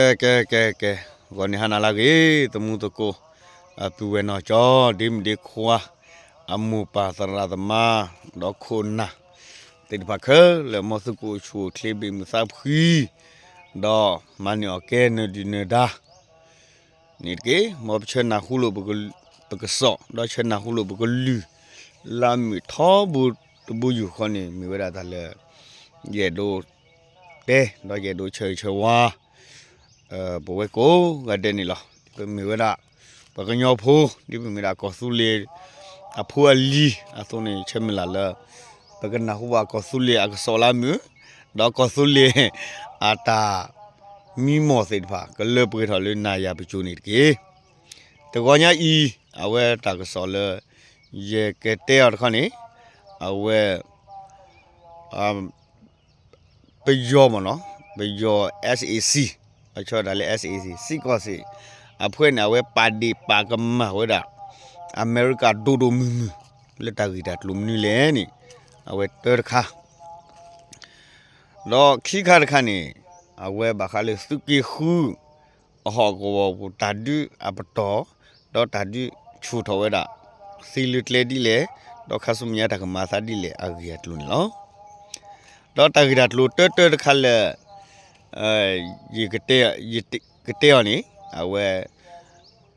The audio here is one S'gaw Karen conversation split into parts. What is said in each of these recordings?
ကဲ ကဲ ကဲ ကဲ, ဂီၤန့ၣ်ဟါနၤလၢအဂ့ၤ သမူသကိး, ပုၢ်ဝဲၢ်နီၢ်ကၠီ ဒ့မုၣ်ဒ့ခွါ, အမိၢ်ပၢ်သရၣ်သမါ, ဒီးခိၣ်နၢ်သ့ၣ်တဖၣ်ခဲလၢာ် မ်သုကအိၣ်ဆူၣ်အိၣ်ချ့ ဘ့ၣ်မုာ်သးဖှံ, ဒီးမၤန့ၢ်အီၣ်ကဲနၢၤဒုၣ်နၢၤဒါ န့ၣ်တက့ၢ်. မ်ပဆၢနၢ်ဟူလိာ် ပကစီၣ် ဒီးဆၢနၢ်ဟူလိာ်ပကလုၢ် လၢမုၢ်ထီဘိတဘိယူၢ်ဃီန့ၣ် မ့ၢ်ဝဲဒၣ်တၢ်လၢ ယအဲၣ်ဒိးတဲ ဒီးယအဲၣ်ဒိးဆၢဂ့ၤဆၢဝါ ပဝဲကိးဂၤဒဲးန့ၣ်လီၤ. ပမ့ၢ်ဝဲဒၣ် ပှၤကညီဖိ ဒ်ပမ့ၢ်ဒၣ်ကီၢ်သူလ့ၤ အဖိအလံၤအသိးန့ၣ် ဆၢမုၢ်လၢ်လၢ ပကနၢ်ဟူဘၣ်ကီၢ်သူလ့ၤအကစီၣ်လၢအမုာ်, ဒီးကီၢ်သူလ့ၤအတၢ်မံမီၢ်သ့ၣ်တဖၣ် ကလၢပှဲၤထီၣ်လၢနၤယၤပစိၤန့ၣ်တက့ၢ်. တဂီၤညါအံၤ အဝဲတၢ်ကစီၣ်လၢ ယကတဲအီၤတခီန့ၣ် အဝဲ ပယီၤမ့ၢ်နီၤ, ပယီၤ SAC အဆီဒၣ်လၢ SAC စ့ၢ်ကီးစ့ၢ် အဖှဲန့ၣ် အဝဲပာ်ဒ့ၣ်ပာ်ကမၣ်ဝဲဒၣ် အမဲရကၤဒိၣ်ဒိၣ်မုၢ်မုၢ် လၢတၢ်ဂ့ၢ်တၢ်ကျိၤမနုၤလဲၣ်န့ၣ် အဝဲတၢတခါ ဒီးခံခါတခါန့ၣ် အဝဲဘၣ်ဃးလၢသုးက့ဃု အဟီၣ်ကဝီၤပူၤ တၢ်ဒုးအပတီၢ် ဒီးတၢ်ဒုးဆူၣ်ထီၣ်ဝဲဒၣ် သ့လၢကျဲဒ်လဲၣ်, ဒီးခါဆူမဲာ်ညါတၢ်ကမၤသးဒ်လဲၣ် အဂ့ၢ်အကျိၤန့ၣ်လီၤ. ဒီးတၢ်ဂ့ၢ်တၢ်ကျိၤတၢတၢတခါလၢ ယကတဲအီၤန့ၣ် အဝဲ ယ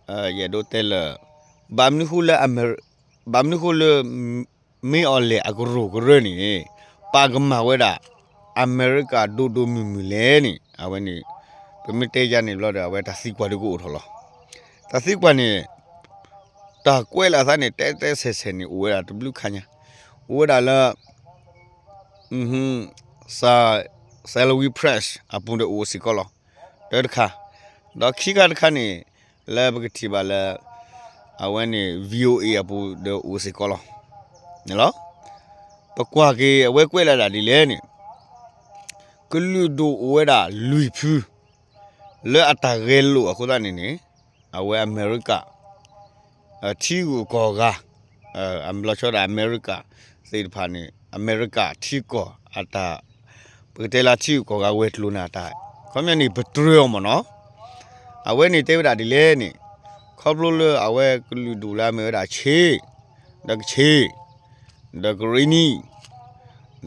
အဲၣ်ဒိးတဲလၢ ဘၣ်မနုၤဃိလၢ ဘၣ်မနုၤဃိလၢ မ့ၢ်အီၤလဲၣ်အကရူၢ်ကရၢန့ၣ် ပာ်ကမၣ်ဝဲဒၣ် အမဲရကၤဒိၣ်ဒိၣ်မုၢ်မုၢ်လဲၣ်န့ၣ် အဝဲန့ၣ် ပမ့ၢ်တဲယါန့ၣ်ဘျီဒီး အဝဲတၢ်သံကွၢ်ဒုးကအိၣ်ထီၣ်လီၤ. တၢ်သံကွၢ်န့ၣ် တၢ်ကွဲးလၢအသးန့ၣ် တဲတဲဆဲးဆဲးန့ၣ် အိၣ်ဝဲဒၣ်တဘျုးခါညါ, အိၣ်ဝဲဒၣ်လၢ Salween Press အပူၤဒီးအိၣ်စ့ၢ်ကီးလီၤ. တၢတခါ, ဒီးခံခါတခါန့ၣ် လၢပကထံၣ်ဘၣ်လၢ အဝဲန့ၣ် VOA အပူၤဒီးအိၣ်စ့ၢ်ကီးလီၤ. န့ၣ်လီၤ. ပကွၢ်က့ၤအဝဲကွဲးလၢဒၣ်ဒ်လဲၣ်န့ၣ် ကလုာ်ဒူၣ်အိၣ်ဝဲဒၣ်လွံၢ်ဖု လၢအတၢ်ဂဲၤလိာ်အဃိသတးန့ၣ်န့ၣ် အဝဲအမဲရကၤ ထံဂုၤကီၢ်ဂၤ အဘျီဆီဒၣ်အမဲရကၤသ့ၣ်တဖၣ်န့ၣ် အမဲရကၤထံကီၢ်အတၢ် ပကတဲလၢထံဂုၤကီၢ်ဂၤဝဲၤကျိၤန့ၣ်အတၢ် ခီပညီန့ၣ် ပတြၢၤအီၤမ့ၢ်နီၤ. အဝဲန့ၣ်တဲဝဲဒၣ်ဒ်လဲၣ်န့ၣ် ခီဖျိလၢအဝဲကလုာ်ဒူၣ်လၢအမ့ၢ်ဝဲဒၣ် ခ့ၣ် ဒီးကခ့ၣ် ဒီးကရ့နံ ဒီး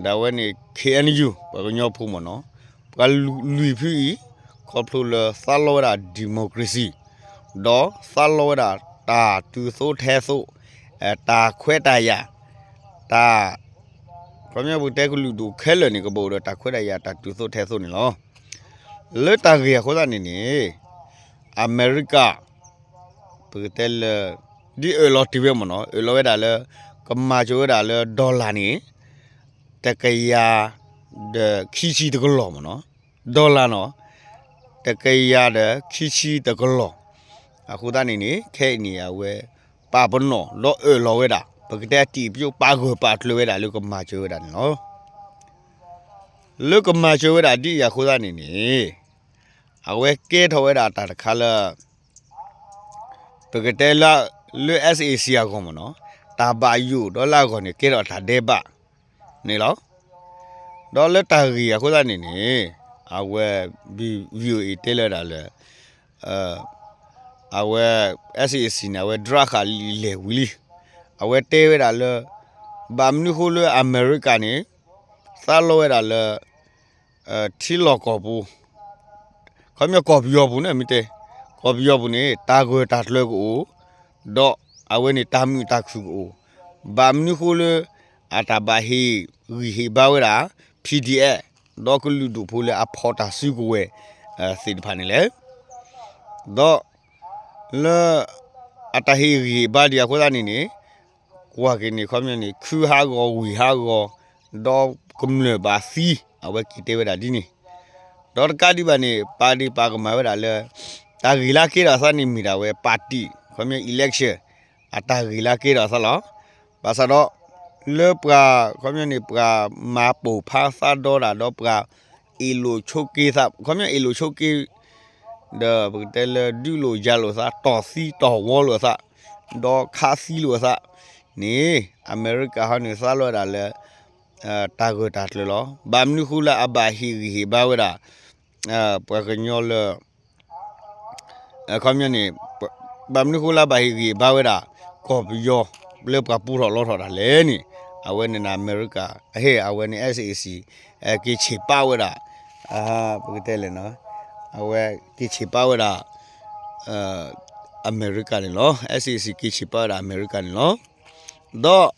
အဝဲန့ၣ် KNU ပှၤကညီဖိမ့ၢ်နီၤ, ပှၤလွံၢ်ဖုအံၤ ခီဖျိလၢသးလီဝဲဒၣ် democracy ဒီးသးလီဝဲဒၣ်တၢ်တုၤသိထဲသိး, တၢ်ခွဲးတၢ်ယာ်, တၢ် ခီပညီပကတဲကလုာ်ဒူၣ်ခဲလၢာ်န့ၣ် ကဘၣ်အိၣ်ဒီးတၢ်ခွဲးတၢ်ယာ်တၢ်တုၤသိထဲသိးန့ၣ်လီၤ. လၢတၢ်ဂ့ၢ်အဃိသတးန့ၣ်န့ၣ် အမဲရကၤ ပကတဲလၢ ဒ်အၢၣ်လီၤတ့ၢ်ဝဲမ့ၢ်နီၤ, အၢၣ်လီၤဝဲဒၣ်လၢ ကမၤစၢၤဝဲဒၣ်လၢ dollar န့ၣ် တကယၤဒီးခံဆံတကလီၢ်မ့ၢ်နီၤ, dollar နီၤ, တကယၤဒီးခံဆံတကလီၢ်. အဃိသတးန့ၣ်န့ၣ် ခဲအံၤန့ၣ် အဝဲ ပာ်ပနီၣ်ဒီးအၢၣ်လီၤဝဲဒၣ် ပကတဲအတံၢ်ပယိၣ်ပာ်ဂၢၢ်ပာ်ကျၢၤဝဲဒၣ်လၢကမၤစၢၤဝဲဒၣ်န့ၣ်လီၤ. လၢကမၤစၢၤဝဲဒၣ်ဒ်အံၤအဃိသတးန့ၣ်န့ၣ် အဝဲကဲထီၣ်ဝဲဒၣ်တၢ်တခါလၢ ပကတဲလၢ လၢ SAC အဂီၢ်မ့ၢ်နီၤ, တၢ်ဘၣ်ယိၣ်ဒီးလၢအဂီၢ်န့ၣ် ကဲထီၣ်တၢ်ဒဲးဘးန့ၣ်လီၤ. ဒီးလၢတၢ်ဂ့ၢ်အဃိသတးန့ၣ်န့ၣ် အဝဲ VOA တဲလၢဒၣ်လၢ အဝဲ SAC န့ၣ် အဝဲဒြးဃာ်လံာ်လဲၢ်ဝံၤလံ. အဝဲတဲဝဲဒၣ်လၢ ဘၣ်မနုၤဃိလၢအမဲရကၤန့ၣ် သးလီဝဲဒၣ်လၢ ထံလီၢ်ကီၢ်ပူၤ ခီပညီကီၢ်ပယီၤပူၤန့ၣ်မ့ၢ်တဲ, ကီၢ်ပယီၤပူၤန့ၣ် တၢ်ဂၢၢ်တၢ်ကျၢၤကအိၣ်, ဒီးအဝဲန့ၣ်တၢ်မုာ်တၢ်ခုၣ်ကအိၣ်, ဘၣ်မနုၤဃိလၢ အတၢ်ဘၣ်ဟ့ၣ်ဂံၢ်ဟ့ၣ်ဘါဝဲဒၣ် PDF ဒီးကလုာ်ဒူၣ်ဖိလၢအဖီၣ်တၢ်စုကဝဲၤ သ့ၣ်တဖၣ်န့ၣ်လဲၣ်. ဒီး လၢ အတၢ်ဟ့ၣ်ဂံၢ်ဟ့ၣ်ဘါဒံးအဃိသတးန့ၣ်န့ၣ် ကွၢ်က့ၤန့ၣ် ခီပညီန့ၣ် ခုဟးဂီၤဝံၤဟးဂီၤ ဒီးကမျၢၢ်ဘၣ်သံ အဝဲက့ၤတဲဝဲဒၣ်ဒ်န့ၣ်, ဒီးတကးဒံးဘၣ်န့ၣ် ပာ်ဒံးပာ်ကမၣ်ဝဲဒၣ်လၢ တၢ်ဂ့ၢ်လၢကဲထီၣ်အသးန့ၣ်မ့ၢ်ဒၣ်ဝဲ party ခီပညီ election အတၢ်ဂ့ၢ်လၢကဲထီၣ်အသးလီၤ. ဘၣ်ဆၣ်ဒီး လၢပှၤ ခီပညီန့ၣ် ပှၤမၤပိာ်ဖးသးဒီးတၢ်ဒီးပှၤ အ့ၣ်လိာ်ဆိးက့သး ခီပညီအ့ၣ်လိာ်ဆိးက့ ဒီးပကတဲလၢဒုးလိာ်ယၤလိာ်သး တီၢ်သံတီၢ်ဝီလိာ်သး ဒီးခးသံလိာ်သးန့ၣ် အမဲရကၤဟီန့ၣ် သးလီဝဲဒၣ်လၢ တၢ်ဂၢၢ်တၢ်ကျၢၤလီၤ. ဘၣ်မနုၤဃိလၢအဘၣ်ဟ့ၣ်ဂံၢ်ဟ့ၣ်ဘါဝဲဒၣ် ပှၤကညီလၢ ခီပညီန့ၣ် ဘၣ်မနုၤဃိလၢဘၣ်ဟ့ၣ်ဂံၢ်ဘါဝဲဒၣ် ကီၢ်ပယီၤ လၢပှၤပူထီၣ်လီထီၣ်တၢ်လဲၣ်န့ၣ် အဝဲန့ၣ်န့ၣ် အမဲရကၤ အဟ့ၣ် အဝဲန့ၣ် SAC က့ၤဆ့ၣ်ပာ်ဝဲဒၣ် ပကတဲလဲၣ် အဝဲက့ၤဆ့ၣ်ပာ်ဝဲဒၣ် အမဲရကၤန့ၣ်လီၤ. SAC က့ၤဆ့ၣ်ပာ်ဝဲဒၣ်အမဲရကၤန့ၣ်လီၤ. ဒီး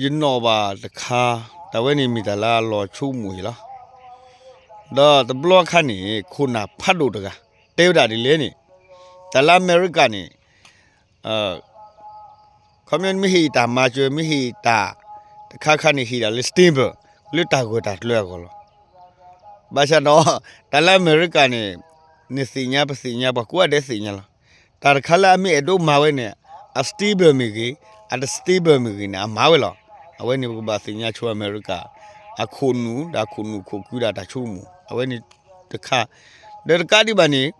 ယနီၣ်ဘၣ်တခါ တၢ်ဝဲန့ၣ်မ့ၢ်တၢ်လၢအလီၤဆိကမိၣ်ယံၤလီၤ. ဒီးတဘျီခါန့ၣ် ခိၣ်နၢ်ဖးဒိၣ်တဂၤ တဲဝဲဒၣ်ဒ်လဲၣ်န့ၣ် တၢ်လၢအမဲရကၤန့ၣ် ခီပညီမ့ၢ်ဟ့ၣ်တၢ်မၤစၢၤ မ့ၢ်ဟ့ၣ်တၢ်တခါခါန့ၣ် ဟ့ၣ်ဒၣ်လၢ stable လၢတၢ်ဂၢၢ်တၢ်ကျၢၤအဂီၢ်လီၤ. ဘၣ်ဆၣ်ဒီး တၢ်လၢအမဲရကၤန့ၣ် နသ့ၣ်ညါပသ့ၣ်ညါ ပှၤကိးဂၤဒဲးသ့ၣ်ညါလီၤ. တၢ်တခါလၢအမ့ၢ်အဲၣ်ဒိးမၤဝဲန့ၣ် အ stable မ့ၢ်ဂ့ၤ အတ stable မ့ၢ်ဂ့ၤန့ၣ် အမၤဝဲလီၤ. အဝဲန့ၣ်ပကဘၣ်သ့ၣ်ညါဆိအမဲရကၤ အခိၣ်နူာ် ဒီးအခိၣ်နူာ်ခိၣ်ကုဒီးတၢ်ဆိကမိၣ် အဝဲန့ၣ်တခါ ဒီးတကးဒံးဘၣ်န့ၣ်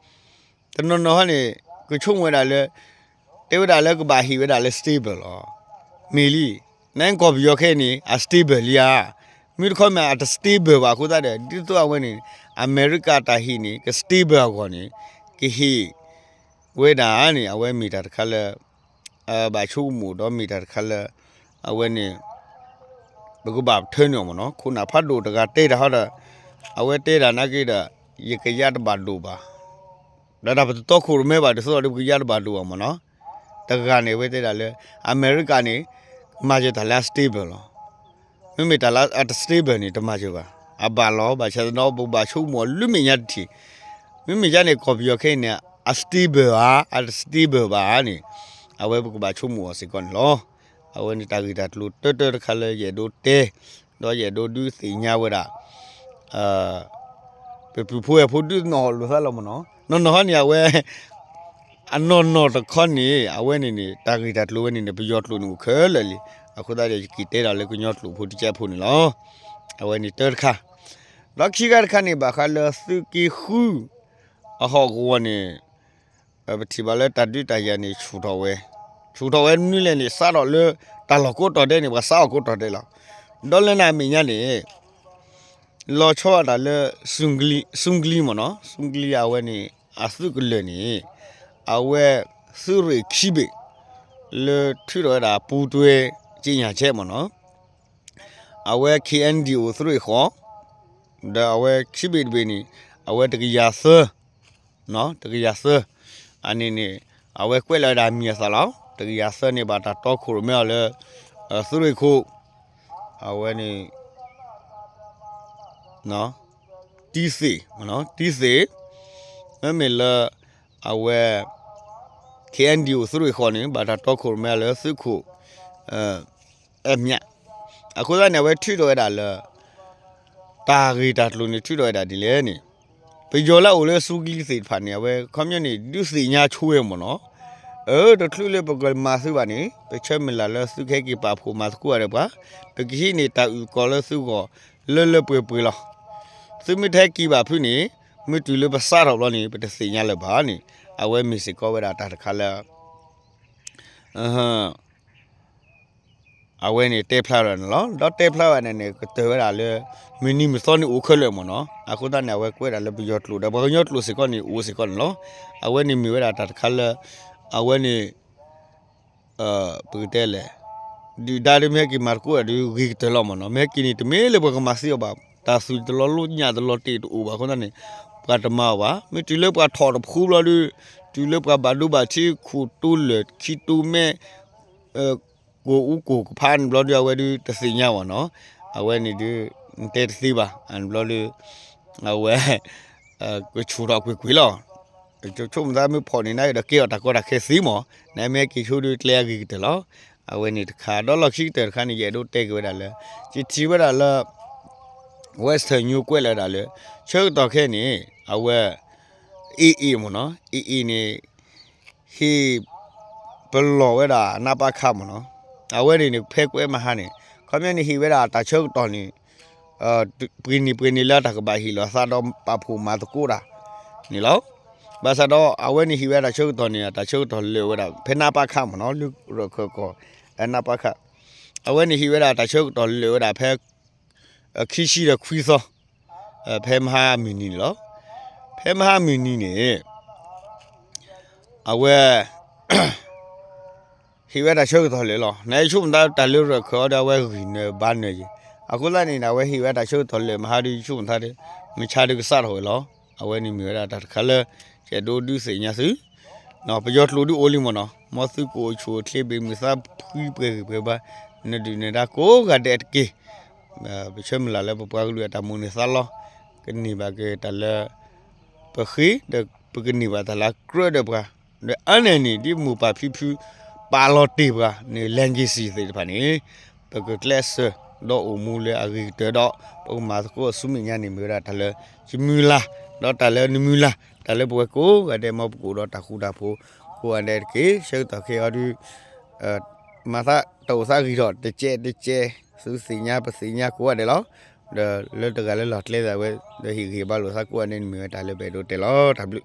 တနီၤနီၤဟီန့ၣ် ကဆိကမိၣ်ဝဲဒၣ်လၢ တဲဝဲဒၣ်လၢကဘၣ်ဟ့ၣ်ဝဲဒၣ်လၢ stable လီၤ. မ့ၢ်လံ နကီၢ်ပယီၤခဲအံၤန့ၣ် အ stable လံဧါ. မ့ၢ်တခီမ့ၢ်အတ stable ဘၣ်အဃိသတးဒီး ဒ်သိးအဝဲန့ၣ် အမဲရကၤတၢ်ဟ့ၣ်န့ၣ် က stable အဂီၢ်န့ၣ် ကဟ့ၣ်ဝဲဒၣ်န့ၣ် အဝဲမ့ၢ်တၢ်တခါလၢ ဘၣ်ဆိကမိၣ်ဒီးမ့ၢ်တၢ်တခါလၢ အဝဲန့ၣ် ပကဘၣ်ထၢနုာ်အီၤမ့ၢ်နီၤ. ခိၣ်နၢ်ဖးဒိၣ်တဂၤတဲတၢ်ဟီဒီး အဝဲတဲဒၣ်နာ်က့ဒီး ယကယါတဘၣ်ဒိၣ်ဘၣ် ဒီးတၢ်ပတတီခိၣ်ရိၣ်မဲဘၣ် ဒ်သိးဒီးပကယါတဘၣ်ဒိၣ်ဘၣ်မ့ၢ်နီၤ. တဂၤန့ၣ် အဝဲတဲဒၣ်လၢ အမဲရကၤန့ၣ် မၤစၢၤတၢ်လၢအ stable လီၤ. မ့မ့ၢ်တၢ်လၢအတ stable န့ၣ် တမၤစၢၤဘၣ်. အဘၣ်လီၤ ဘၣ်ဆၣ်သနာ်က့ ပကဘၣ်ဆိကမိၣ်အီၤလၢမဲာ်ညါတထံၣ် မ့မ့ၢ်ဒ်န့ၣ် ကီၢ်ပယီၤခဲအံၤန့ၣ် အ stable ဧါ အတ stable ဘၣ်ဧါန့ၣ် အဝဲပကဘၣ်ဆိကမိၣ်အီၤစ့ၢ်ကီးန့ၣ်လီၤ. အဝဲန့ၣ်တၢ်ဂ့ၢ်တၢ်ကျိၤတၢတၢတခါလၢယအဲၣ်ဒိးတဲ ဒီးယအဲၣ်ဒိးဒုးသ့ၣ်ညါဝဲဒၣ် ပပုၢ်ဖိဝဲၢ်ဖိဒုးနီၣ်လိာ်သးလီၤမ့ၢ်နီၤ. နီၢ်နီၢ်ဟီန့ၣ် အဝဲ အနီၢ်နီၢ်တခီန့ၣ် အဝဲန့ၣ်န့ၣ် တၢ်ဂ့ၢ်တၢ်ကျိၤဝဲန့ၣ်န့ၣ် ပယီၤကျိာ်န့ၣ်အိၣ်ခဲလၢာ်လံ. အဃိသတးဒီး ယက့ၤတဲဒီးလၢကညီကျိာ်ဖိတကဲဖိန့ၣ်လီၤ. အဝဲန့ၣ်တၢတခါ ဒီးခံဂၤတခါန့ၣ် ဘၣ်ဃးလၢသုးက့ဃု အဟီၣ်ကဝီၤန့ၣ် ပထံၣ်ဘၣ်လၢတၢ်ဒုးတၢ်ယၤန့ၣ် ဆူၣ်ထီၣ်ဝဲ, ဆူၣ်ထီၣ်ဝဲမနုၤလဲၣ်န့ၣ် စးထီၣ်လၢတၢ်လီၢ်ကိးတီၤဒဲးန့ၣ် ပှၤစးအီၣ်ကိးတီၤဒဲးလီၤ. ဒီးလၢနၤအမဲာ်ညါန့ၣ် လီၤဆီဒၣ်တၢ်လၢ စူၣ်ကလံမ့ၢ်နီၤ, စူၣ်ကလံအဝဲန့ၣ် အသုးကလၢၤန့ၣ် အဝဲသုးရ့ၣ်ခံဘ့ၣ် လၢထုးထီၣ်ဝဲဒၣ်ပူၤတွဲ က့ညၣ်ဆဲမ့ၢ်နီၤ, အဝဲ ခ့ၣ်အဲၣ်ဒံၣ်အိၣ် သုးရ့ၣ်ဃိး, ဒီးအဝဲခံဘ့ၣ်တဘ့ၣ်န့ၣ် အဝဲတကယၤသၢ တကယၤသၢ အန့ၣ်န့ၣ် အဝဲကွဲးလီၤဝဲဒၣ်မံၤအသးလီၤ. တကယၤသၢန့ၣ် ဘၣ်တၢ်တီခိၣ်ရိၣ်မဲအီၤလၢ သုးရ့ၣ်ခိၣ် အဝဲန့ၣ် တံသ့ၣ်, တံသ့ၣ် မ့မ့ၢ်လၢ အဝဲ ခ့ၣ်အဲၣ်ဒံၣ်အိၣ် သုးရ့ၣ်ဃိးန့ၣ် ဘၣ်တၢ်တီခိၣ်ရိၣ်မဲအီၤလၢသုးခိၣ် အမြတ်, အဃိသတးန့ၣ် အဝဲထုးထီၣ်ဝဲဒၣ်လၢ တၢ်ဂ့ၢ်တၢ်ကျိၤန့ၣ် ထုးထီၣ်ဝဲဒၣ်ဒ်လဲၣ်န့ၣ် ပယီၤလၢအအိၣ်လၢစူၣ်ကလံသ့ၣ်တဖၣ်န့ၣ် အဝဲခီပညီန့ၣ် ဒုးသ့ၣ်ညါဆိဝဲမ့ၢ်နီၤ, အၢ တချုးလၢပကမၤသုဘၣ်န့ၣ် ပဆၢမုၢ်လၢ်လၢသုကဟဲက့ၤပာ်ဖှိၣ်မၤသကိးဒီးပှၤ, ပကဟံးန့ၢ်တၢ်အုၣ်ကီၤလၢသုဂီၢ် လၢလၢပှဲၤပှဲၤလီၤ. သုမ့ၢ်တဟဲက့ၤဘၣ်ဖုးန့ၣ် မ့ၢ်တုၤလၢပစးထီၣ်ဘျီန့ၣ် ပတသ့ၣ်ညါလၢၤဘၣ်န့ၣ် အဝဲမ့ၢ်စ့ၢ်ကီးဝဲဒၣ်တၢ်တခါလၢ အဝဲန့ၣ်တဲဖျါထီၣ်န့ၣ်လီၤ. ဒီးတဲဖျါဝဲဒၣ်န့ၣ် ကတၢၢ်ဝဲဒၣ်လၢ မုၢ်နံၤမုၢ်သီန့ၣ်အိၣ်ခဲလၢာ်မ့ၢ်နီၤ. အဃိသတးန့ၣ် အဝဲကွဲးဒၣ်လၢပယီၤကျိာ်ဒီး ပှၤကညီကျိာ်စ့ၢ်ကီးန့ၣ် အိၣ်စ့ၢ်ကီးန့ၣ်လီၤ. အဝဲန့ၣ်မ့ၢ်ဝဲဒၣ်တၢ်တခါလၢ အဝဲန့ၣ် ပကတဲလဲၣ် ဒုၣ်ဒါဒ်မ့ၢ်ဟဲက့ၤမၤသကိးတၢ်ဒီး ဂ့ၤကတၢၢ်လီၤမ့ၢ်နီၤ. မ့ၢ်ဟဲက့ၤန့ၣ် တမ့ၢ်လၢပှၤကမၤသံအီၤဘၣ်. တၢ်သူၣ်တလီၤလိညၣ်တလီၤတ့ၢ်တအိၣ်ဘၣ်အဃိသတးန့ၣ် ပှၤတမၤအီၤဘၣ်. မ့ၢ်တုၤလၢပှၤထီၣ်တဖုဘျီဒီး တုၤလၢပှၤဘၣ်ဒိဘၣ်ထံး ခိၣ်တိလဲၢ်ခံတိမဲ ကိၣ်အူကိၣ်ကဖးန့ၣ်ဘျီဒီး အဝဲဒုးတသ့ၣ်ညါဘၣ်နီၤ. အဝဲန့ၣ်ဒုး တဲတသ့ဘၣ်. အန့ၣ်ဘျီဒီး အဝဲ ကဆူၣ်ထီၣ်ကွ့ၢ်ကွ့ၢ်လီၤ. ဆိကမိၣ်သးမ့ၢ်ဖီၣ်န့ၣ် နဒီးကဲအီၤတၢ်ကီတၢ်ခဲသ့မး, နမ့ၢ်က့ၤဆိဒီးကျဲအဂ့ၤကတၢၢ်လီၤ. အဝဲန့ၣ်တခါ ဒီးလီၢ်ခံကတၢၢ်တခါန့ၣ် ယအဲၣ်ဒိးတဲက့ၤဝဲဒၣ်လၢ ယထံၣ်ဝဲဒၣ်လၢ Western News ကွဲးလီၤဝဲဒၣ်လၢ ဆၢကတီၢ်ခဲအံၤန့ၣ် အဝဲ AA မ့ၢ်နီၤ, AA န့ၣ် ဟ့ၣ်ပလီၢ်ဝဲဒၣ် နပခ မ့ၢ်နီၤ. အဝဲန့ၣ်န့ၣ် ဖဲကွဲးမဟါန့ၣ် ခီပညီန့ၣ် ဟ့ၣ်ဝဲဒၣ်တၢ်ဆၢကတီၢ်န့ၣ် ပှ့ၤန့ၢ်ပှ့ၤန့ၢ်လၢတၢ်ကဘၣ်ဟ့ၣ်လီၤသးဒီးပာ်ဖှိၣ်မၤသကိးတၢ်န့ၣ်လီၤ. ဘၣ်ဆၣ်ဒီး အဝဲန့ၣ်ဟ့ၣ်ဝဲဒၣ်တၢ်ဆၢကတီၢ်န့ၣ် တၢ်ဆၢကတီၢ်လၢာ်ဝဲဒၣ် ဖဲနပခ မ့ၢ်နီၤ, လၢရခၢၣ်ကီၢ် နပခ အဝဲန့ၣ်ဟ့ၣ်ဝဲဒၣ်တၢ်ဆၢကတီၢ်လၢာ်ဝဲဒၣ်ဖဲ ခံဆံဒီးခွံသီ ဖဲမဟါမုၢ်နံၤန့ၣ်လီၤ. ဖဲမဟါမုၢ်နံၤန့ၣ် အဝဲ ဟ့ၣ်ဝဲတၢ်ဆၢကတီၢ်လၢာ်လီၤ. နဆိကမိၣ်သးတၢ်လၢရၢၢ်ခၢးအီၤဒီး အဝဲဂံၢ်နၢၤဘါနၢၤယံၤ, အဃိသတးန့ၣ် အဝဲဟ့ၣ်ဝဲတၢ်ဆၢကတီၢ်လၢာ်မဟါဒီး ယဆိကမိၣ်သးဒီး မုၢ်ဆါဒီးကစးထီၣ်ဝဲလီၤ. အဝဲန့ၣ်မ့ၢ်ဝဲဒၣ်တၢ်တခါလၢ ယအဲၣ်ဒိးဒုးသ့ၣ်ညါသု ပယီၤကျိာ်ဒုးအိၣ်လံမ့ၢ်နီၤ, မ်သုကအိၣ်ဆူၣ်အိၣ်ချ့ ဘၣ်မုာ်သးဖှံပှဲၤဂံၢ်ပှဲၤဘါ, နဒုၣ်နဒါကိးဂၤဒဲးတက့ၢ်. ပဆၢမုၢ်လၢ်လၢပပှၤကလုာ်အတၢ်မိၣ်န့ၢ်သးလီ ကန့ၢ်ဘၣ်က့ၤတၢ်လၢ ပဃ့ ဒီးပကန့ၢ်ဘၣ်တၢ်လၢကြၢးဒီးပှၤ, ဒီးအါန့ၢ်န့ၣ် ဒ်မိၢ်ပၢ်ဖံဖု ပာ်လီၤတ့ၢ်ပှၤန့ၣ် legacy သ့ၣ်တဖၣ်န့ၣ် ပကကျဲးစၢးဒီးအိၣ်မူလၢအဂ့ၤကတၢၢ်ဒီး ပကမၤသကိးအဆူမဲာ်ညါန့ၣ် မ့ၢ်ဝဲဒၣ်တၢ်လၢယမုၢ်လၢ် ဒီးတၢ်လၢနမုၢ်လၢ်, တၢ်လၢပဝဲကိးဂၤဒဲး မ်ပကအိၣ်ဒီးတၢ်ဃူတၢ်ဖိးကိးဂၤဒဲးတက့ၢ်. ဆၢကတီၢ်ခဲအံၤဒုး မၤသးတၢ်အိၣ်သးဂ့ၤထီၣ်တကဲးတကဲး, သုသ့ၣ်ညါပသ့ၣ်ညါကိးဂၤဒဲးလီၤ. ဒီးလၢတဂၤလၢလီၢ်ကျဲသးဝဲ ဒီးဟ့ၣ်ဂံၢ်ဟ့ၣ်ဘါလိာ်သးကိးဂၤဒဲးန့ၣ် မ့ၢ်ဝဲတၢ်လၢပအဲၣ်ဒိးတဲလီၤ. တၢ်ဘျုး